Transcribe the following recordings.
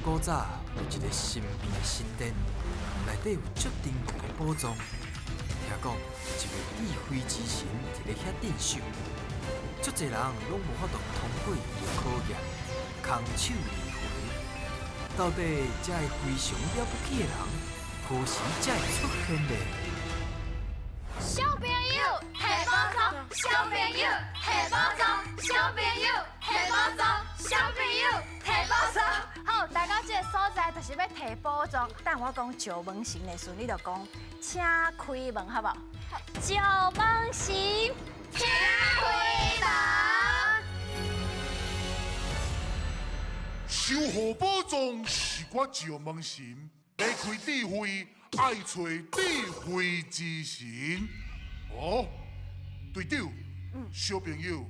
古早有一个神秘的神殿，内底有足珍贵的宝藏。听讲有一位智慧之神伫咧遐镇守，足济人拢无法度通过伊的考验，空手而回。到底这个非常了不起的人，何时才会出现呢？小朋友提宝藏，小朋友提宝藏，小朋友提宝藏，小朋友提宝藏。好，大家这个所在就是欲提宝藏。等我讲石门神的时阵，你就讲请开门，好无？石门神，请开门。守护宝藏是我石门神，欲开智慧，爱揣智慧之神。哦，队长，小朋友，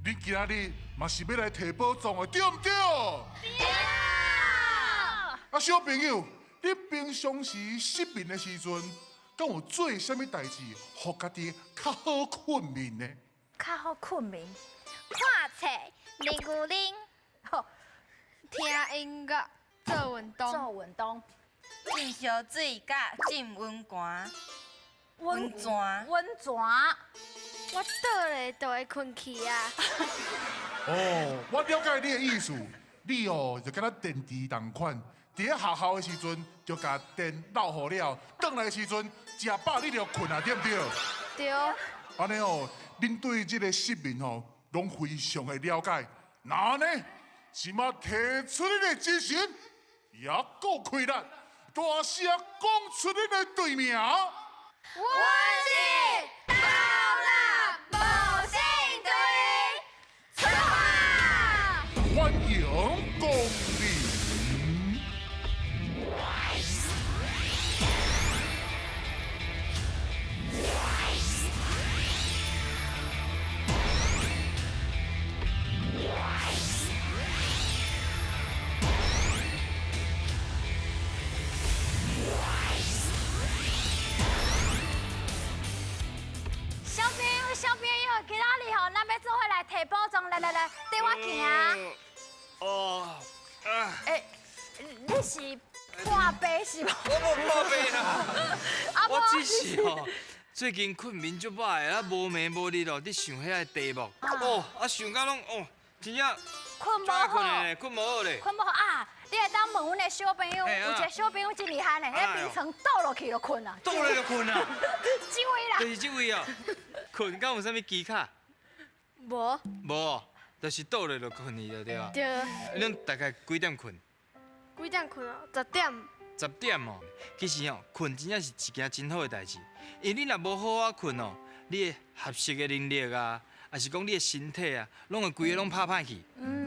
恁今仔日嘛是欲来提宝藏的，对毋对？对。啊，小朋友，你平常时失眠的时阵，敢有做啥物代志，予家己较好睏眠呢？较好睏眠，看册、啉牛奶、好，听音乐、做运动、做运动、浸烧水佮浸温泉、温泉、温泉。我倒咧就会睏去啊。哦，我了解你的意思，你哦就敢若电池仝款，伫咧学校的时阵就共电落予了，转来的时阵食饱你就睏啊，对毋对？对。按呢哦，恁对这个失眠哦，拢非常的了解。那按呢，这马提出恁的精神，也阁开力，大声讲出恁的队名。阮是斗六无信队，出发！欢迎光临。小朋友，小朋友，今仔日吼，咱欲做伙来提宝藏，来来来，缀我行。哦，啊！欸，你是破病是无？我无破病啦，我只是吼，最近睏眠足歹的，啊无暝无日哦，伫想遐个题目，哦，啊想到拢哦，真正睏无好，睏无好咧，睏无好啊！你会当问阮的小朋友，有一个小朋友真厉害呢，彼眠床倒落去就睏啊，倒落就睏啊，这位啦，就是这位哦，睏敢有啥物技巧？无，无，就是倒落就睏去就对啊。对。你拢大概几点睏？几点睏哦？十点。十点哦，其实哦，睏真正是一件真好的代志，因为你若无好好睏哦，你的学习的能力啊，抑是讲你的身体啊，拢会规个拢拍歹去。嗯。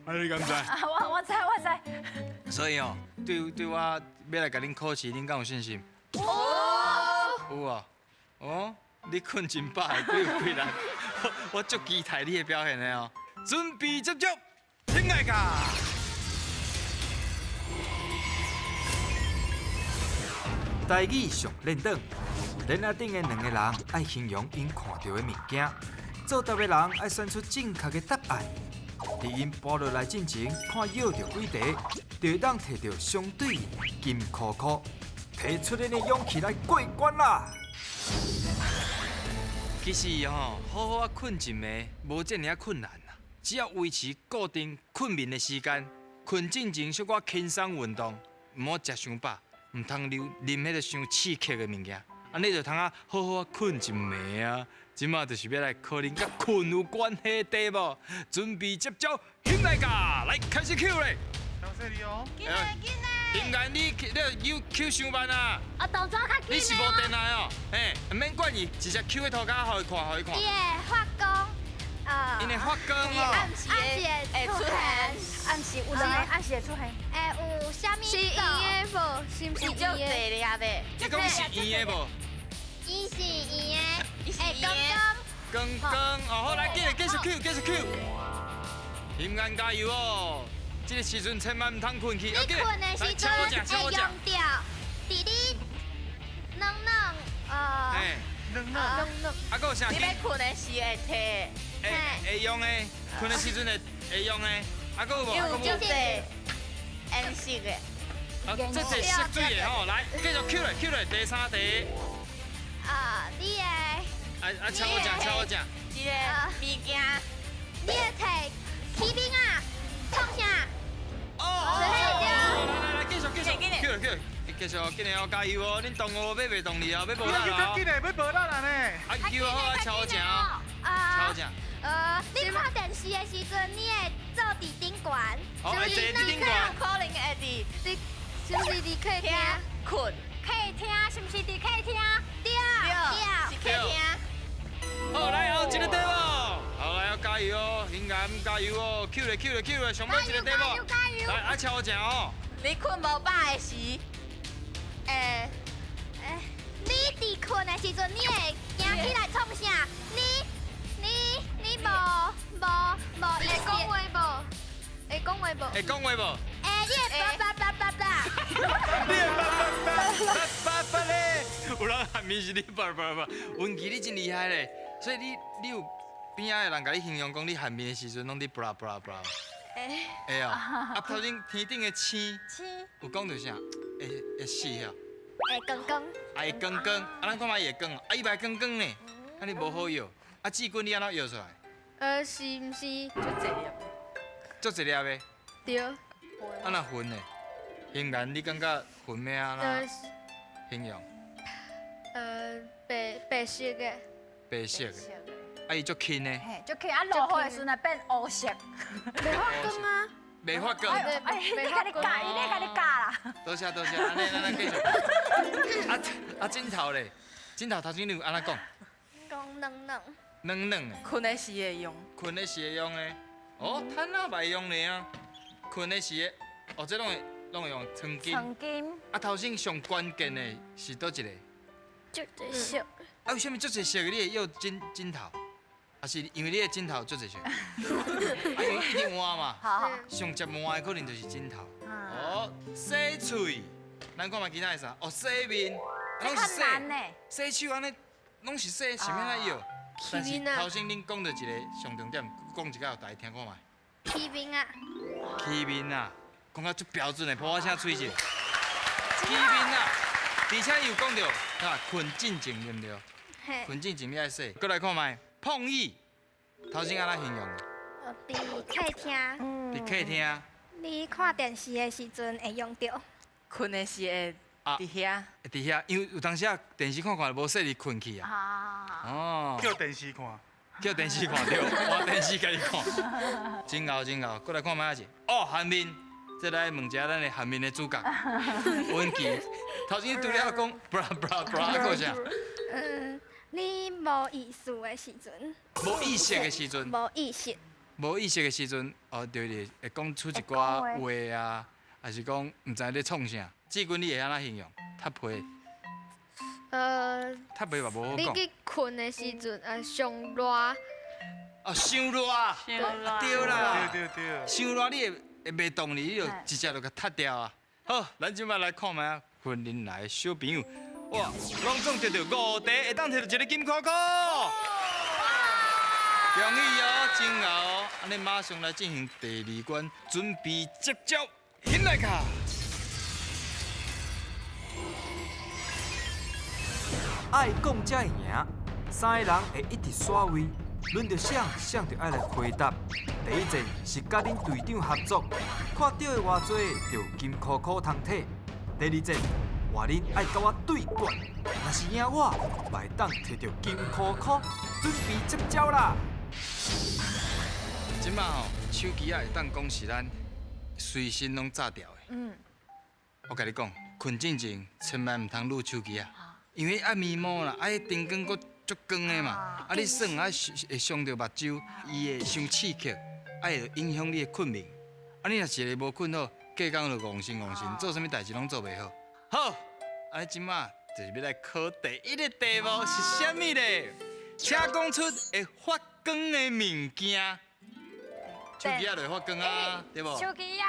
啊，你敢知？啊，我知我知。所以哦，对我欲来共恁考试，恁敢有信心？有。有哦。哦，你睏真饱，阁有气力，我足期待你的表现的哦。准备接触，听爱卡。台语俗练档，链仔顶的两个人爱形容𪜶看著的物件，作答的人爱选出正确的答案。伫𪜶跋落来进前，看舀著几题，就会当提著相对应的金箍箍，提出恁的勇气来过关啦！其实吼，好好仔睏一暝，无遮尔仔困难啦。只要维持固定睏眠的时间，睏进前小可轻松运动，毋好食伤饱。毋通啉彼个伤刺激的物件，按呢就通啊好好仔睏一暝啊。这马就是欲来考恁佮睏有关系的题目，准备接招，起来噶，来开始 Q 咧。小细腻哦。紧来紧来。应该你你 Q 伤慢啊。啊，动作较紧。你是无电来哦，嘿，毋免管伊，直接 Q 去涂跤，予伊看，予伊看。伊会发光。𪜶会发光哦。暗时会出现，暗时有两个暗时会出现。会有啥物？是圆的无？是毋是圆的？你讲是圆的无？伊是圆的，会光光。光光哦，好，来，继续继续 Q，继续 Q。平安加油哦！这个时阵千万毋通睏去。你睏的时阵会用著，伫你软软软软软。啊，阁有啥？你欲睏的时会提。会用的，睏的时阵会用的，啊，阁有无？有足济颜色。色的。啊，這是色水的吼，來繼續扣來扣來，第三題。啊，你的。啊啊，超我食，超我食。一個物件。你會提起餅啊？創啥？哦。來來來，繼續繼續，扣來扣來，繼續，緊來哦，加油哦！恁同學欲袂動力哦，欲無力哦。緊來，欲無力啦呢。啊，救好啊，超我食哦。超我食。你看電視的時陣，你會坐佇頂懸？是不是坐佇頂懸？可能會佇，是不是佇客廳睏？客廳是不是佇客廳？對，是客廳。好，來哦，一個題目。好，來哦，加油哦，興岩加油哦，扣咧扣咧扣咧，上尾一個題目。來，啊，超我食哦。你睏無飽的時，你佇睏的時陣，你會驚起來創啥？你無意識。會講話無？會講話無？會講話無？你會叭叭叭叭叭。你會叭叭叭叭叭咧？有人喊面是你叭叭叭，文琪你真厲害咧，所以你有邊仔的人共你形容講你喊面的時陣攏佇布拉布拉布拉。會哦，啊頭前天頂的星，有講著啥？會死哦。會光光。啊會光光，啊咱看覓會光，啊伊嘛會光光呢，按呢無好搖。啊志軍你按怎搖出來？是毋是？足濟粒。足濟粒的。對。啊若雲呢？興岩，你感覺雲欲按怎形容？白色的。白色的。啊，伊足輕的。嘿，足輕啊！落雨的時陣變烏色。袂發光啊！袂發光。哎，你家己教，伊咧共你教啦。多謝多謝，按呢咱繼續。啊，枕頭咧，枕頭頭先你有按怎講？講軟軟。軟軟的。睏的時會用。睏的時會用的。哦，毯仔嘛會用咧啊。睏的時會，哦，這攏會用床巾。床巾。啊，頭先上關鍵的是佗一個？足濟色。啊，為啥物足濟色？你會用枕頭？啊，是因為你的枕頭足濟色。啊，因為一直換嘛。上接換的可能就是枕頭。哦，洗喙，咱看覓其他的啥？哦，洗面，攏是洗。洗手按呢，攏是洗，是欲按怎搖？但是頭先恁講著一個上重點，講一下予大家聽看覓。起面啊！起面啊！講甲足標準的，噗仔聲喙者。起面啊！而且伊有講著，啊，睏進前對毋對？睏進前你愛洗。閣來看覓，碰椅，頭先按怎形容？哦，佇客廳。佇客廳。你看電視的時陣會用著。睏的時會佇遐。會佇遐，因為有當時啊，電視看看無說哩睏去啊。哦。叫電視看。叫電視看對，換電視家己看。真𠢕真𠢕，閣來看覓仔是？哦，韓面，這來問一下咱的韓面的主角，文琪。頭先除了講，布拉布拉布拉，閣有啥？你無意思的時陣。無意識的時陣。無意識。無意識的時陣，哦，就是會講出一寡話啊，還是講毋知咧創啥？志軍，你會按怎形容？踢皮。踢皮嘛無好講。你去睏的時陣，啊，上熱。哦，傷熱。對啦。對對對。傷熱，你會袂動哩，你就直接就共踢掉啊。好，咱這擺來看覓啊，雲林來的小朋友，哇，攏總得著5題，會當摕著一個金箍箍。恭喜哦，真𠢕哦！按呢馬上來進行第二關，準備接招，起來卡！愛講才會贏，三个人會一直刷位，輪著誰，誰就愛來回答。第一戰是佮恁隊長合作，看著的偌濟就金箍箍通摕。第二戰換恁愛佮我對決，若是贏我，嘛會當摕著金箍箍。準備接招啦！這擺吼，手機仔會當講是咱隨身攏紮著的。嗯。我共你講，睏進前千萬毋通擼手機仔。因為愛面膜啦，啊，彼燈光閣足光的嘛，啊，你耍啊會傷著目睭，伊會傷刺激，啊會影響你的睏眠。啊，你若是一个無睏好，隔工就戇神戇神，做啥物代誌攏做袂好。好，啊，這擺就是欲來考第一个題目是啥物咧？請講出會發光的物件。手機仔就會發光啊，對無？手機仔。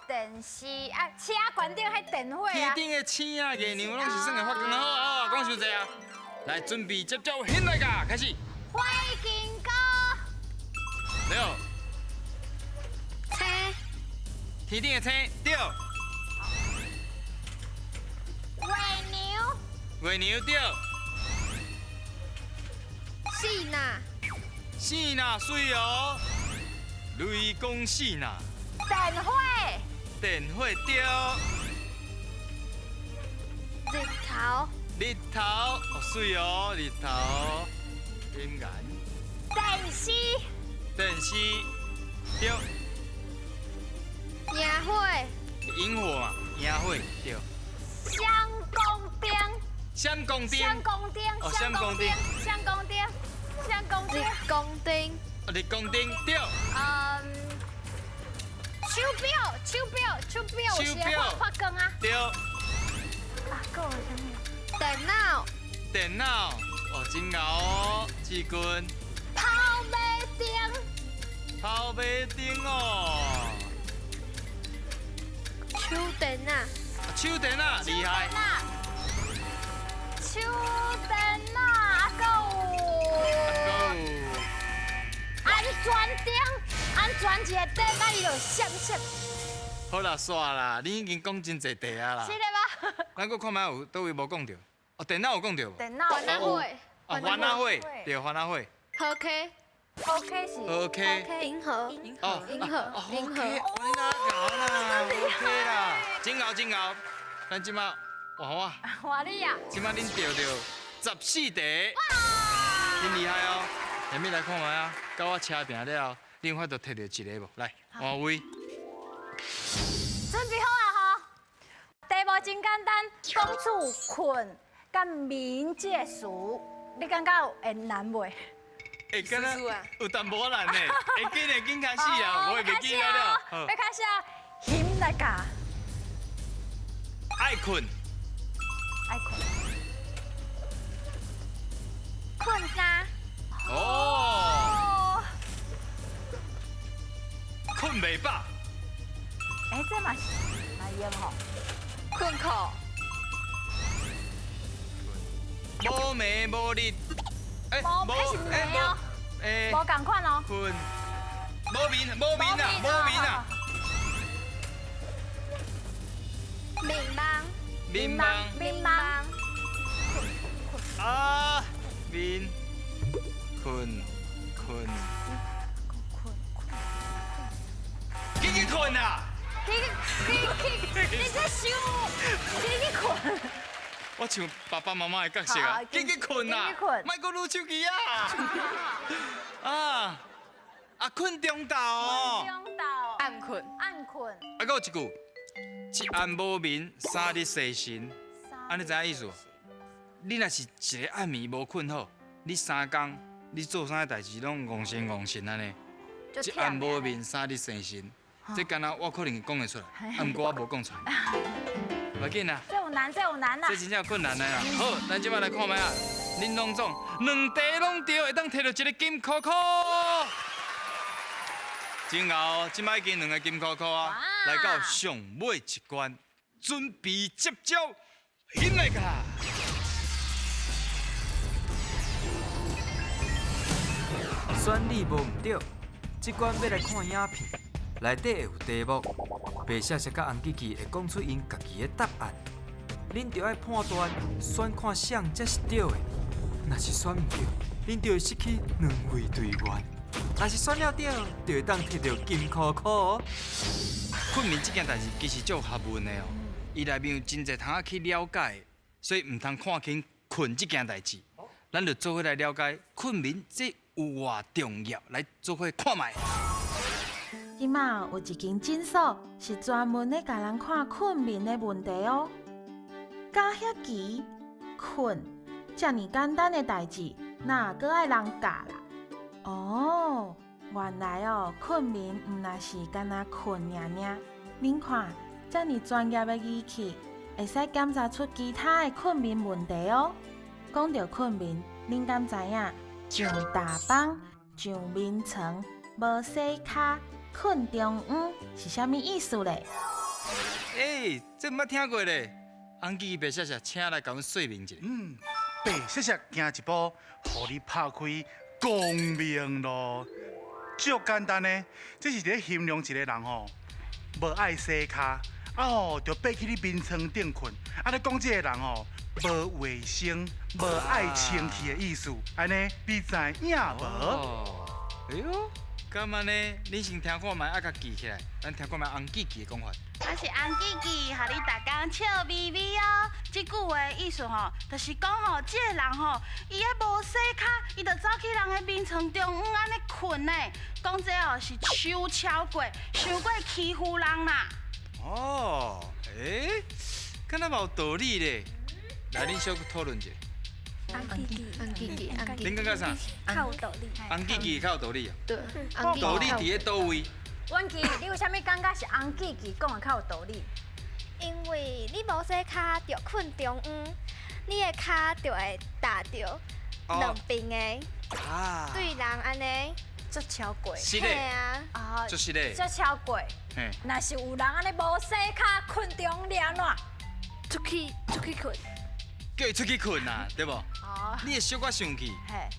電視啊，車懸頂彼電火啊，天頂的星啊、月亮攏是算會發光啊。好啊好啊，講傷濟啊，來準備接招，起來噶，開始。火金哥。對。星。天頂的星，對。月娘对。四呐。四呐水哦。雷公四呐。电火。电火对。日头。日头，哦水哦，日头。音乐。电视。电视，对。萤火。萤火嘛，萤火对。闪光灯。闪光灯。闪光灯。闪光灯。闪光灯。闪光灯。日光灯。日光灯对。嗯。手表，手表，手表，有时会发光啊。对。啊，阁有啥物？电脑。电脑，哦，真𠢕哦，志军。跑马灯。跑马灯哦。手电啊。手电啊，厉害。手电啊，啊，阁有。安全灯，安全一个灯，啊，伊就闪闪。好啦，煞啦，你已经讲真济题啊啦。是的吗？咱阁看觅有佗位无讲著？哦，电脑有讲著无？电脑。番仔火。啊，番仔火，对，番仔火。好 K。好 K 是。好 K。银河。银河。银河。银河。你哪𠢕啦？OK 啦，真𠢕真𠢕。咱这马换我。换你啊！这马恁钓著14题。真厉害哦！下面来看觅啊，到我车平了后，你有法度摕著一个无？来，换位。准备好啊吼！题目真简单，讲出困佮眠这个词，你感觉会难袂？会敢若有淡薄难呢？会紧会紧开始啊！我会袂记得了。要开始啊！翕来教。爱困。爱困。困衫。哦。困袂饱。哎，这嘛是嘛用吼。困裤。无暝无日。哎，无是暝哦。哎，无仝款哦。困。无眠，无眠啊，无眠啊。眠梦。眠梦。眠梦。啊，眠。困，困。困困。紧去困啊！去去去！你这想，紧去困。我像爸爸妈妈的角色啊，紧去困啊，莫阁撸手机啊！啊啊，困中昼哦。困中昼。暗困。暗困。啊，阁有一句，一暗无眠，三日洗神。按呢知影意思无？你若是一个暗暝无困好，你三工你做啥代志拢戆神戆神按呢。一暗无眠，三日生神。这敢若我可能讲会出来，啊，毋过我无讲出来。无要紧啦。这有难，这有难啦。这真正有困难的啦。好，咱这摆来看觅啊，恁拢总两题拢对，会当摕著一个金箍箍。真𠢕，这摆已经两个金箍箍啊，来到上尾一关，准备接招，起来卡！选你无毋对，这关欲来看影片，内底会有题目，白雪雪佮红吉吉会讲出𪜶家己的答案，恁著爱判断选看啥才是对的。若是选毋对，恁就会失去两位队员；若是选了对，就会当摕著金箍箍哦。困眠这件代志其实足有学问的哦，伊内面有真济通去了解，所以毋通看轻困这件代志。咱就做伙来了解困眠这有偌重要，来做伙看觅。这马有一间诊所是专门咧共人看困眠的问题哦。咬遐奇困，遮尔简单的代志，哪阁爱人教啦？哦，原来哦，困眠毋若是干焦困尔尔。恁看，遮尔专业的仪器，会使检查出其他的困眠问题哦。讲到困眠，恁敢知影？上大枋、上眠床、无洗跤、困中央是啥物意思咧？欸，这毋捌听过咧。红记白雪雪，请来共阮说明一下。白雪雪行一步，予你拍开光明路。足简单的，这是伫咧形容一个人吼，无爱洗跤，啊吼，就爬去你眠床顶困。啊，咧讲这个人吼，无卫生、无爱清气的意思，按呢，你知影无？哦，哎哟，敢按呢？恁先听看觅，啊，共记起来。咱听看觅洪记记的讲法。我是洪记记，予你逐工笑眯眯哦。这句话的意思吼，就是讲吼，这个人吼，伊咧无洗跤，伊就走去人的眠床中央按呢睏呢。讲这哦是伤超过，伤过欺负人啦。哦，欸，敢若嘛有道理咧。来，恁小讨论一下。洪记记，洪记记，恁感觉啥？较有道理。洪记记较有道理啊。对。道理伫咧佗位？婉琪，你为啥物感觉是洪记记讲的较有道理？因为你无洗跤就睏中央，你的跤就会踏著两边的，对人按呢足超过。是的。啊，就是的。足超过。若是有人按呢无洗跤睏中央，按怎？出去出去睏。叫伊出去睏啊，对无？哦。你会小可生气。嘿。啊，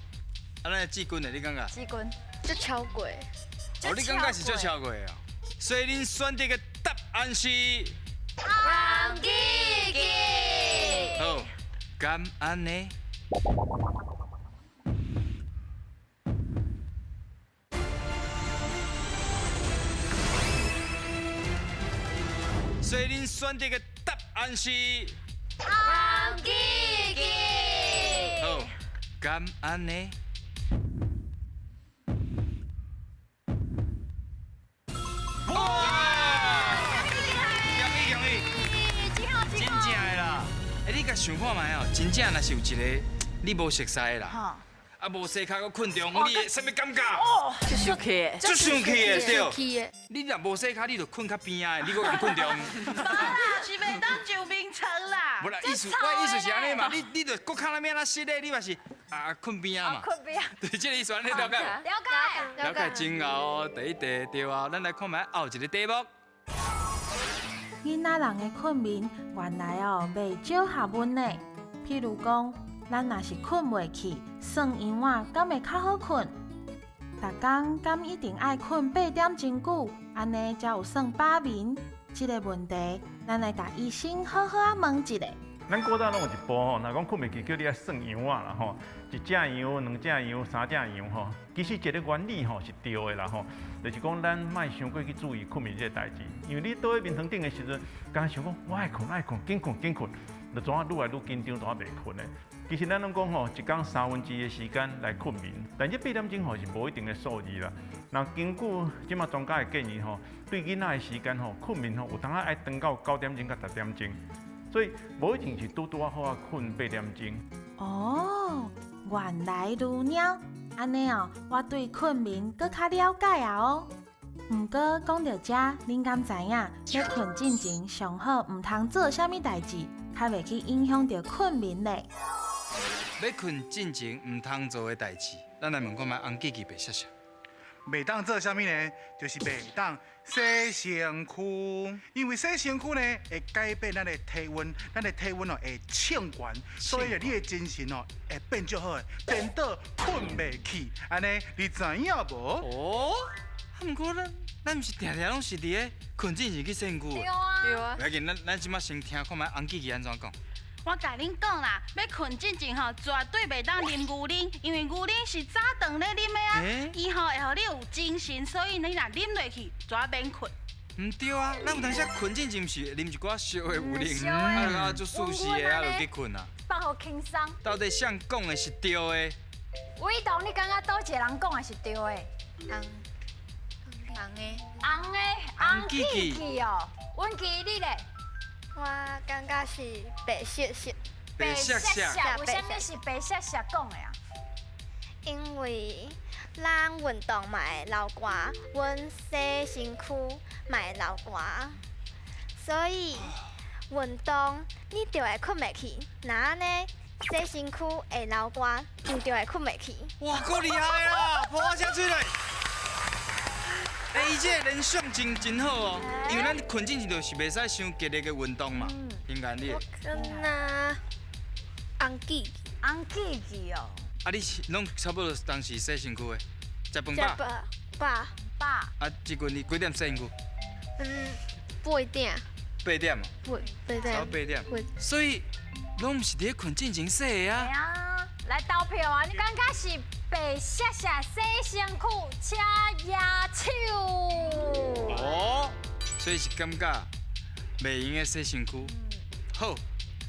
咱的志军呢？你感觉？志军。足超过。哦，你感觉是足超过的哦。所以恁选择的答案是？洪记记。好，敢按呢？所以恁选择的答案是？洪记记。好，敢按呢？哇！恭喜恭喜！真正的啦！欸，你共想看觅哦，真正若是有一个你无熟似的啦，啊无洗跤阁睏中，你会啥物感觉？哦，足生气的，足生气的，对。你若无洗跤，你就睏较边仔的，你阁共睏中。无啦，是袂当上眠床啦。无啦，意思我的意思是按呢嘛，你就阁较那边仔湿的，你嘛是啊睏边仔嘛。睏边。对，这个意思按呢了解。了解。了解真𠢕哦，第一题对啊，咱来看觅后一个题目。囡仔人的困眠原来哦袂少学问呢。譬如讲，咱若是睏袂去，算羊仔敢会较好睏？逐工敢一定爱睏8点钟久，按呢才有算饱眠？这个问题，咱来共医生好好仔问一下。咱古早拢有一部吼，若讲睏袂去，叫你爱算羊仔啦吼，一只羊、两只羊、三只羊吼。其实这个原理吼是对的啦吼，就是讲咱莫伤过去注意睏眠这个代志，因为你倒喺眠床顶的时阵，敢想讲我爱睏爱睏，紧睏紧睏，就怎啊愈来愈紧张，怎啊袂睏的。其实咱拢讲吼，一工1/3的时间来睏眠，但这8点钟吼是无一定的数字啦。那根据这马专家的建议吼，对囡仔的时间吼，睏眠吼有当仔爱长到9点钟到10点钟。所以无一定是拄拄仔好啊，睏8点钟。哦，原来如尔，按呢哦，我对睏眠阁较了解啊哦。毋过讲到遮，恁敢知影，欲睏进前上好毋通做啥物代志，较袂去影响著睏眠咧？欲睏进前毋通做的代志，咱来问看觅洪记记白雪雪。袂当做啥物呢？就是袂当洗身躯，因为洗身躯呢会改变咱的体温，咱的体温哦会升悬，所以你的精神哦会变足好的，颠倒睏袂去。按呢，你知影无？哦，啊，毋过咱毋是定定拢是伫咧睏进前去洗身躯的。对啊，对啊。袂要紧，咱这摆先听看觅洪记记按怎讲。我共恁讲啦，欲睏进前吼，绝对袂当啉牛奶，因为牛奶是早顿咧啉的啊，伊吼会予你有精神，所以你若啉落去，就免睏。毋对啊，咱有当时睏进前毋是啉一寡烧的牛奶，啊，足舒适的啊，就去睏啊。放予轻松。到底谁讲的是对的？伟东，你感觉佗一个人讲的是对的？红的。红的，红记记哦，阮记你咧。我感觉是白雪雪。白雪雪。为啥物是白雪雪讲的啊？因为咱运动嘛会流汗，阮洗身躯嘛会流汗，所以运动你就会睏袂去。若按呢洗身躯会流汗，你就会睏袂去。哇，够厉害啦！泼我声出来。欸，伊这个联想真好哦，因为咱睏进前就是袂使伤激烈的运动嘛。应该你。我跟啊，红记。红记记哦。啊，你是拢差不多当时洗身躯的，食饭饱。饱。饱。啊，这阵你几点洗身躯？嗯，8点。8点。8点。早8点。所以，攏毋是佇咧睏進前洗的啊。啊，來投票啊！你感覺是白雪雪洗身軀，請舉手。哦，所以是感覺袂用得洗身軀。好，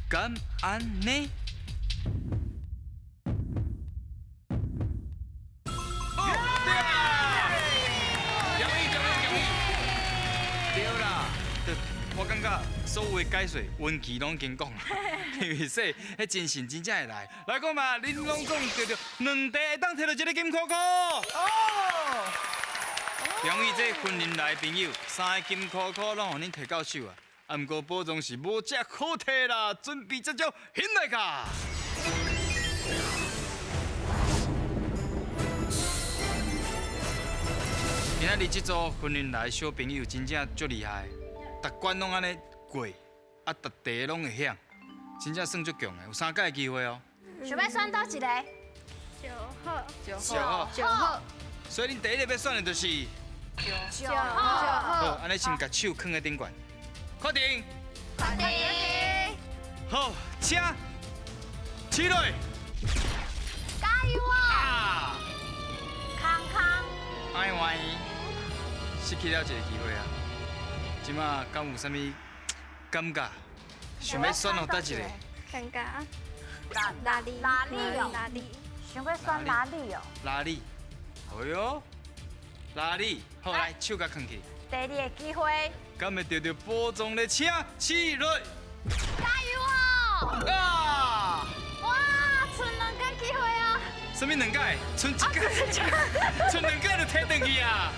敢按呢？我感覺所有的解說，溫琪攏已經講啦，因為說，彼精神真正會來。來講嘛，恁攏總得著兩題會當摕著一個金箍箍。哦。恭喜這雲林來的朋友，3个金箍箍攏予恁摕到手啊！啊，毋過寶藏是無遮好摕啦，準備這種起來卡。今仔日這組雲林來的小朋友真正足厲害。逐關攏按呢過，啊，逐題攏會響，真正算足強的，有3擺機會哦。想欲選佗一个？9號。9號。9號。所以恁第一个欲選的就是9號。好，按呢先共手囥佇頂懸，確定。確定。好，請起來。加油啊！康康。哎喂，失去了一个機會啊！這馬敢有啥物感覺？想欲選予佗一個？尷尬。哪裡？哪裡哦？哪裡？想欲選哪裡哦？哪裡？哎喲，哪裡？好，來手共囥起。第二个機會。敢會得著寶藏的請起來。加油哦！啊！哇，賰2個機會啊！啥物2擺？賰一擺，賰2擺就提轉去啊！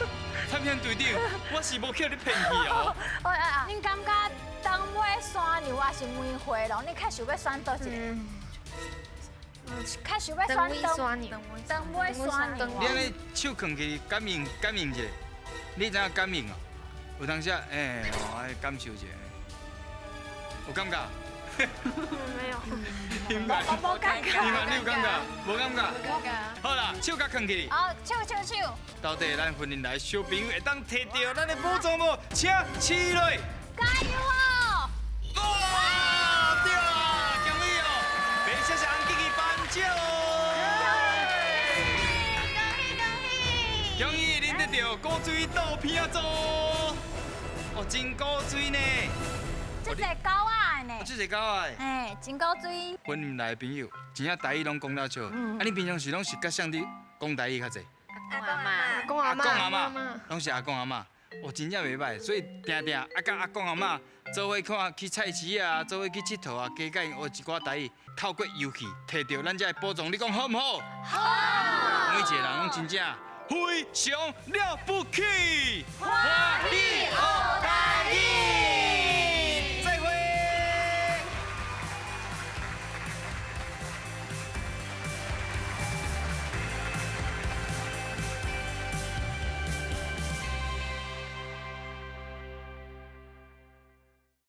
参险队长，我是無叫你騙去哦。哎哎哎，恁感覺長尾山牛還是梅花鹿？你較想欲選佗一个？較想欲選長長尾山牛。你按呢手囥起感應感應一下，你知影感應哦？有當時哎，愛感受一下，有感覺？沒有。無感覺。你嘛，你有感覺？無感覺。好啦，手共囥起。好，手手手。到底咱雲林來的小朋友會當摕著咱的寶藏無？請起來。加油哦！哇，對啦，恭喜哦！白雪雪紅吉吉頒獎。恭喜恭喜！恭喜恁得著古錐豆片仔哦，真古錐呢。這是狗仔的呢。這是狗仔的。哎，真古錐。雲林來的朋友，真正台語攏講了笑。啊，你平常時攏是佮誰佇講台語較濟？阿公阿嬤。阿公阿嬤，攏是阿公阿嬤。哦，真正袂䆀，所以定定啊，佮阿公阿嬤做伙看去菜市啊，做伙去𨑨迌啊，加減學一寡台語，透過遊戲摕著咱這个寶藏，你講好毋好？好。每一個人攏真正非常了不起，歡喜學台語。